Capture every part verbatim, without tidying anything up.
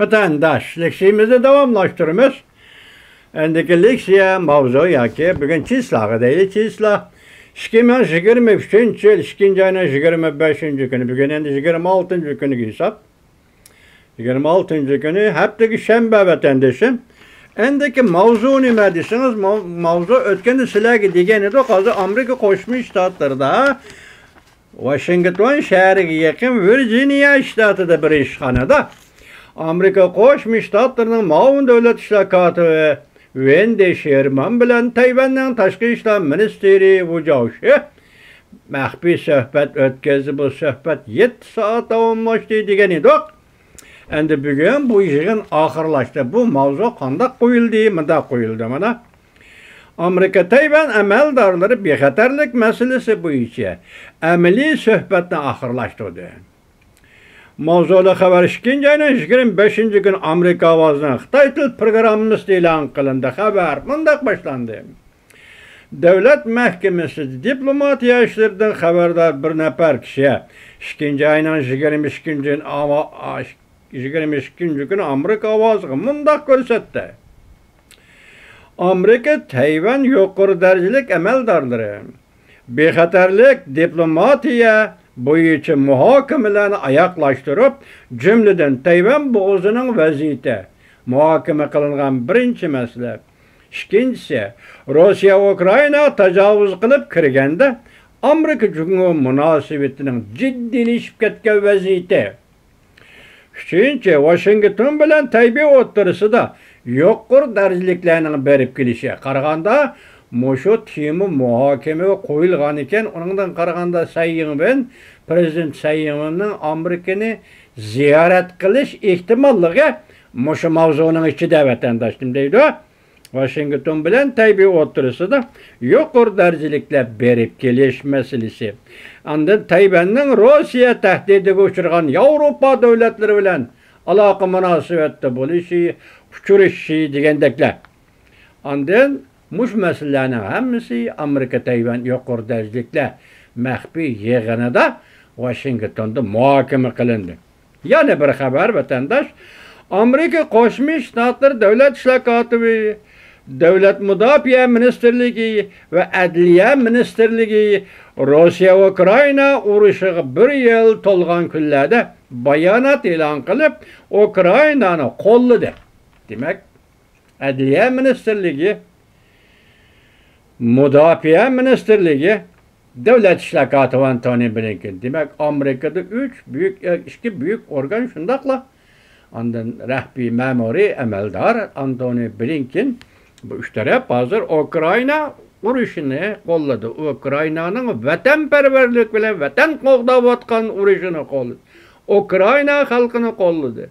ۋەتەنداش، لېكسىيىمىزنى داۋاملاشتۇرىمىز. ئەندىكى لېكسىيە ماۋزۇ ياكى بۈگۈن چىسلاغا دەيلى، چىسلا. ئىككى مىڭ يىگىرمە ئۈچىنچى يىل ئىككىنچى ئاينىڭ يىگىرمە بەشىنچى كۈنى، بۈگۈن ئەندى يىگىرمە ئالتىنچى كۈنىگە ھېساب. يىگىرمە ئالتىنچى كۈنى، ھەپتىكى شەنبە، ۋەتەندىشىم. ئەندىكى ماۋزۇ نېمە دېسىڭىز، ماۋ-، ماۋزۇ ئۆتكەندە سىلەرگە دېگەن ئىدۇق، ھازىر ئامېرىكا قوشما شتاتلىرىدا، ۋاشىنگتون شەھىرىگە يېقىن ۋىرجىنىيە شتاتىدا بىر ئىشخانىدا ئامېرىكا قوشما شتاتلىرىنىڭ مۇئاۋىن دۆلەت ئىشلار كاتىپى ۋېندى شېرمان بىلەن تەيۋەننىڭ تاشقى ئىشلار مىنىستىرى ۋۇ جاۋشى مەخپىي سۆھبەت ئۆتكەزدى. بۇ سۆھبەت يەتتە سائەت داۋاملاشتى دېگەن ئىدۇق. ئەندى بۈگۈن بۇ يىغىن ئاخىرلاشتى. بۇ ماۋزۇ قانداق قويۇلدى؟ مۇنداق قويۇلدى مانا. ئامېرىكا تەيۋەن ئەمەلدارلىرى بىخەتەرلىك مەسىلىسى بويىچە ئەمەلىي سۆھبەتنى ئاخىرلاشتۇردى. ماۋزۇلۇق خەۋەر ئىككىنچى ئاينىڭ يىگىرمە بەشىنچى كۈنى ئامېرىكا ئاۋازىنىڭ خىتاي تىل پروگراممىسىدا ئېلان قىلىندى. خەۋەر مۇنداق باشلاندى. دۆلەت مەھكىمىسىدە دىپلوماتىيە ئىشلىرىدىن خەۋەردار بىر نەپەر كىشى ئىككىنچى ئاينىڭ يىگىرمە ئىككىنچى كۈنى ئاما-، ئا-، يىگىرمە ئىككىنچى كۈنى ئامېرىكا ئاۋازىغا مۇنداق كۆرسەتتى. ئامېرىكا تەيۋەن يۇقىرى دەرىجىلىك ئەمەلدارلىرى بىخەتەرلىك دىپلوماتىيە بويىچە مۇھاكىمىلەرنى ئاياغلاشتۇرۇپ، جۈملىدىن تەيۋەن بوغۇزىنىڭ ۋەزىيىتى مۇھاكىمە قىلىنغان بىرىنچى مەسىلە. ئىككىنچىسى، روسىيە ئۇكرائىناغا تاجاۋۇز قىلىپ كىرگەندە، ئامېرىكا جۇڭگو مۇناسىۋىتىنىڭ جىددىيلىشىپ كەتكەن ۋەزىيىتى. ئۈچىنچى، ۋاشىنگتون بىلەن تەيبېي ئوتتۇرىسىدا يۇقىرى دەرىجىلىكلەرنىڭ بېرىپ كېلىشى. قارىغاندا، مۇشۇ تېما مۇھاكىمىگە قويۇلغان ئىكەن. ئۇنىڭدىن قارىغاندا، سەي يىڭۋېن، پىرېزىدېنت سەي يىڭۋېننىڭ ئامېرىكىنى زىيارەت قىلىش ئېھتىماللىقى مۇشۇ ماۋزۇنىڭ ئىچىدە، ۋەتەنداشلىرىم، دەيدۇ. ۋاشىنگتون بىلەن تەيبېي ئوتتۇرىسىدا يۇقىرى دەرىجىلىكلەر بېرىپ كېلىش مەسىلىسى. ئاندىن تەيۋەننىڭ روسىيە تەھدىتىگە ئۇچرىغان ياۋروپا دۆلەتلىرى بىلەن ئالاقە مۇناسىۋەتتە بولۇشى، ئۇچرىشىشى دېگەندەكلەر. ئاندىن مۇشۇ مەسىلىلەرنىڭ ھەممىسى ئامېرىكا تەيۋەن يۇقىرى دەرىجىلىكلەر مەخپىي يىغىنىدا ۋاشىنگتوندا مۇھاكىمە قىلىندى. يەنە بىر خەۋەر، ۋەتەنداش. ئامېرىكا قوشما شتاتلىرى دۆلەت ئىشلار كاتىپى، دۆلەت مۇداپىئە مىنىستىرلىكى ۋە ئەدلىيە مىنىستىرلىكى روسىيە ئۇكرائىنا ئۇرۇشىغا بىر يىل تولغان كۈنلەردە بايانات ئېلان قىلىپ، ئۇكرائىنانى قوللىدى. دېمەك، ئەدلىيە مىنىستىرلىكى، مۇداپىئە مىنىستىرلىكى، دۆلەت ئىشلار كاتىپى ئانتونى بلىنكېن. دېمەك، ئامېرىكىدا ئۈچ بۈيۈك، ئىككى بۈيۈك ئورگان شۇنداقلا. ئاندىن رەھبىي مەمۇرىي ئەمەلدار ئانتونى بلىنكېن. بۇ ئۈچ تەرەپ ھازىر ئۇكرائىنا ئۇرۇشىنى قوللىدى. ئۇكرائىنانىڭ ۋەتەنپەرۋەرلىك بىلەن ۋەتەن قوغداۋاتقان ئۇرۇشىنى قوللىدى. ئۇكرائىنا خەلقىنى قوللىدى.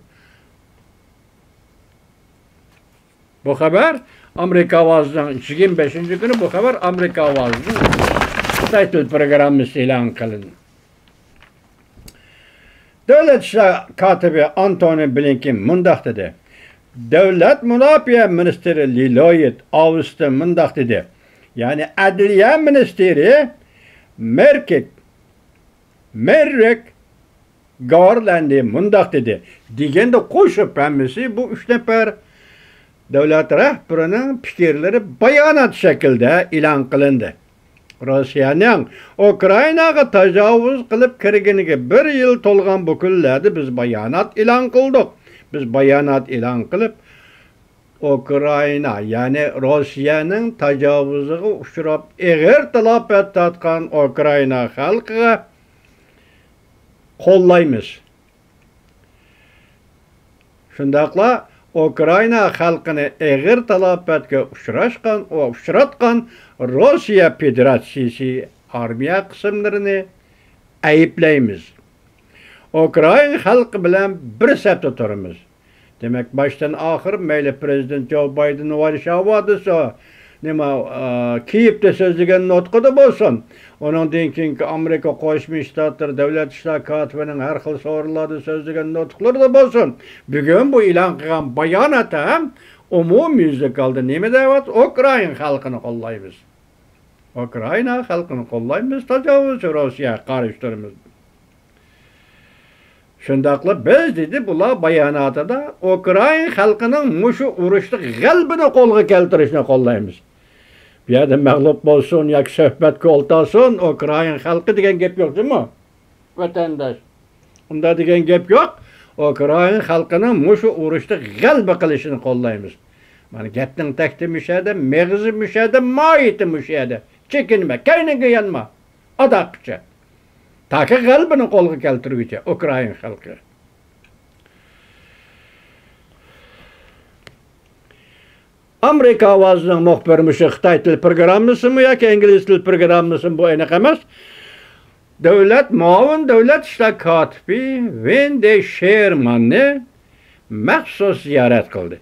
بۇ خەۋەر ئامېرىكا ئاۋازىنىڭ يىگىرمە بەشىنچى كۈنى، بۇ خەۋەر ئامېرىكا ئاۋازىنىڭ خىتاي تىل پروگراممىسى ئېلان قىلىندى. دۆلەت ئىشلار كاتىپى ئانتونى بلىنكېن مۇنداق دېدى. دۆلەت مۇداپىئە مىنىستىرى للويد ئاۋستىن مۇنداق دېدى. يەنى ئەدلىيە مىنىستىرى مېركىك، مېررىك گارلاندى مۇنداق دېدى، دېگەندە قوشۇپ ھەممىسى بۇ ئۈچ نەپەر دۆلەت رەھبىرىنىڭ پىكىرلىرى بايانات شەكلىدە ئېلان قىلىندى. روسىيەنىڭ ئۇكرائىناغا تاجاۋۇز قىلىپ كىرگىنىگە بىر يىل تولغان بۇ كۈنلەردە بىز بايانات ئېلان قىلدۇق. بىز بايانات ئېلان قىلىپ، ئۇكرائىنا، يەنى روسىيەنىڭ تاجاۋۇزىغا ئۇچراپ ئېغىر تالاپەت تارتقان ئۇكرائىنا خەلقىگە قوللايمىز. شۇنداقلا ئۇكرائىنا خەلقىنى ئېغىر تالاپەتكە ئۇچراشقان، ئۇچراتقان روسىيە فېدېراتسىيىسى ئارمىيە قىسىملىرىنى ئەيىبلەيمىز. ئۇكرائىنا خەلقى بىلەن بىر سەپتە تۇرىمىز. دېمەك، باشتىن ئاخىر مەيلى پىرېزىدېنت جو بايدېن ۋارشاۋا دېسە، نېمە، ئا، كىيېۋدا سۆزلىگەن نۇتقىدا بولسۇن، ئۇنىڭدىن كېيىنكى ئامېرىكا قوشما شتاتلىرى دۆلەت ئىشلار كاتىپىنىڭ ھەر خىل سورۇنلاردا سۆزلىگەن نۇتۇقلىرىدا بولسۇن، بۈگۈن بۇ ئېلان قىلغان بايانات ھەم ئومۇميۈزلۈك ھالدا نېمە دەۋاتىدۇ؟ ئۇكرائىنا خەلقىنى قوللايمىز. ئۇكرائىنا خەلقىنى قوللايمىز، تاجاۋۇزچى روسىيەگە قارشى تۇرىمىز. شۇنداقلا بىز، دېدى بۇلار باياناتىدا، ئۇكرائىن خەلقىنىڭ مۇشۇ ئۇرۇشتا غەلىبىنى قولغا كەلتۈرۈشىنى قوللايمىز. بۇ يەردە مەغلۇپ بولسۇن ياكى سۆھبەتكە ئولتۇرسۇن ئۇكرائىن خەلقى دېگەن گەپ يوق جۇمۇ، ۋەتەنداش. ئۇنداق دېگەن گەپ يوق. ئۇكرائىن خەلقىنىڭ مۇشۇ ئۇرۇشتا غەلىبە قىلىشىنى قوللايمىز. مانا گەپنىڭ تەكتى مۇشۇ يەردە، مېغىزى مۇشۇ يەردە، ماھىيىتى مۇشۇ يەردە. چېكىنمە، كەينىڭگە يانما. ئاداققىچە. تاكى غەلىبىنى قولغا كەلتۈرگۈچە ئۇكرائىن خەلقى. ئامېرىكا ئاۋازىنىڭ مۇخبىرى مۇشۇ خىتاي تىل پروگراممىسىمۇ ياكى ئىنگلىز تىل پروگراممىسىمۇ، بۇ ئېنىق ئەمەس. دۆلەت، مۇئاۋىن دۆلەت ئىشلار كاتىپى ۋېندى شېرماننى مەخسۇس زىيارەت قىلدى.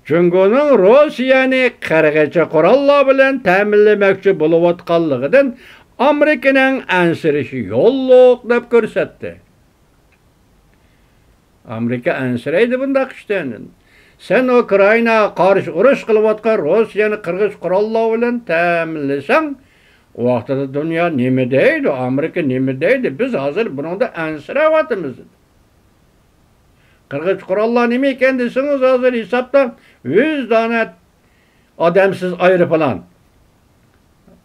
جۇڭگونىڭ روسىيەنى قىرغىنچى قوراللار بىلەن تەمىنلىمەكچى بولۇۋاتقانلىقىدىن ئامېرىكىنىڭ ئەنسىرىشى يوللۇق دەپ كۆرسەتتى. ئامېرىكا ئەنسىرەيدۇ بۇنداق ئىشتىن. سەن ئۇكرائىناغا قارشى ئۇرۇش قىلىۋاتقان روسىيەنى قىرغىنچى قوراللار بىلەن تەمىنلىسەڭ، ئۇ ۋاقتىدا دۇنيا نېمە دەيدۇ، ئامېرىكا نېمە دەيدۇ؟ بىز ھازىر بۇنىڭدا ئەنسىرەۋاتىمىز. قىرغىنچى قوراللار نېمە ئىكەن دېسىڭىز، ھازىر ھېسابتا يۈز دانە ئادەمسىز ئايروپىلان.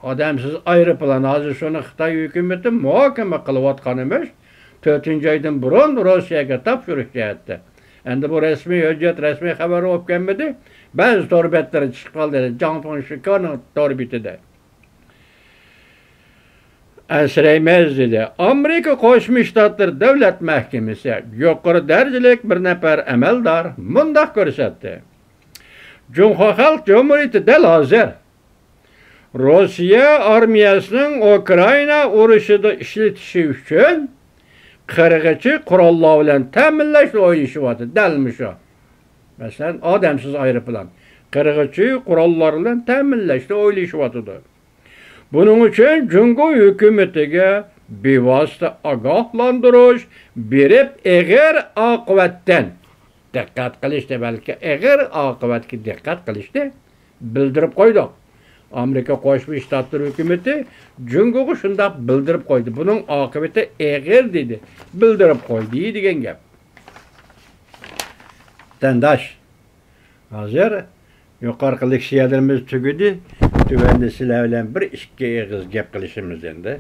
ئادەمسىز ئايروپىلان. ھازىر شۇنى خىتاي ھۆكۈمىتى مۇھاكىمە قىلىۋاتقان ئىمىش. تۆتىنچى ئايدىن بۇرۇن روسىيەگە تاپشۇرۇش جەھەتتە. ئەمدى بۇ رەسمىي ھۆججەت، رەسمىي خەۋەر بولۇپ كەلمىدى. بەزى تور بەتلىرى چىقىپ قالدى. جاڭ فېڭشىكانىڭ تور بېتىدە. ئەنسىرەيمىز، دېدى. ئامېرىكا قوشما شتاتلىرى دۆلەت مەھكىمىسى يۇقىرى دەرىجىلىك بىر نەپەر ئەمەلدار مۇنداق كۆرسەتتى. جۇڭخۇا خەلق جۇمھۇرىيىتى دەل ھازىر روسىيە ئارمىيەسىنىڭ ئۇكرائىنا ئۇرۇشىدا ئىشلىتىشى ئۈچۈن قىرغىنچى قوراللار بىلەن تەمىنلەشنى ئويلىشىۋاتىدۇ. دەل مۇشۇ. مەسىلەن، ئادەمسىز ئايروپىلان. قىرغىنچى قوراللار بىلەن تەمىنلەشنى ئويلىشىۋاتىدۇ. بۇنىڭ ئۈچۈن جۇڭگو ھۆكۈمىتىگە بىۋاسىتە ئاگاھلاندۇرۇش بېرىپ، ئېغىر ئاقىۋەتتىن، دىققەت قىلىشتى، بەلكى ئېغىر ئاقىۋەتكە دىققەت قىلىشتى، بىلدۈرۈپ قويدۇق. ئامېرىكا قوشما شتاتلىرى ھۆكۈمىتى جۇڭگوغا شۇنداق بىلدۈرۈپ قويدى. بۇنىڭ ئاقىۋىتى ئېغىر دېدى، بىلدۈرۈپ قويدى دېگەن گەپ. ۋەتەنداش، ھازىر يۇقىرىقى لېكسىيەلىرىمىز تۈگىدى. تۆۋەندە سىلەر بىلەن بىر ئىككى ئېغىز گەپ قىلىشىمىز ئەمدى.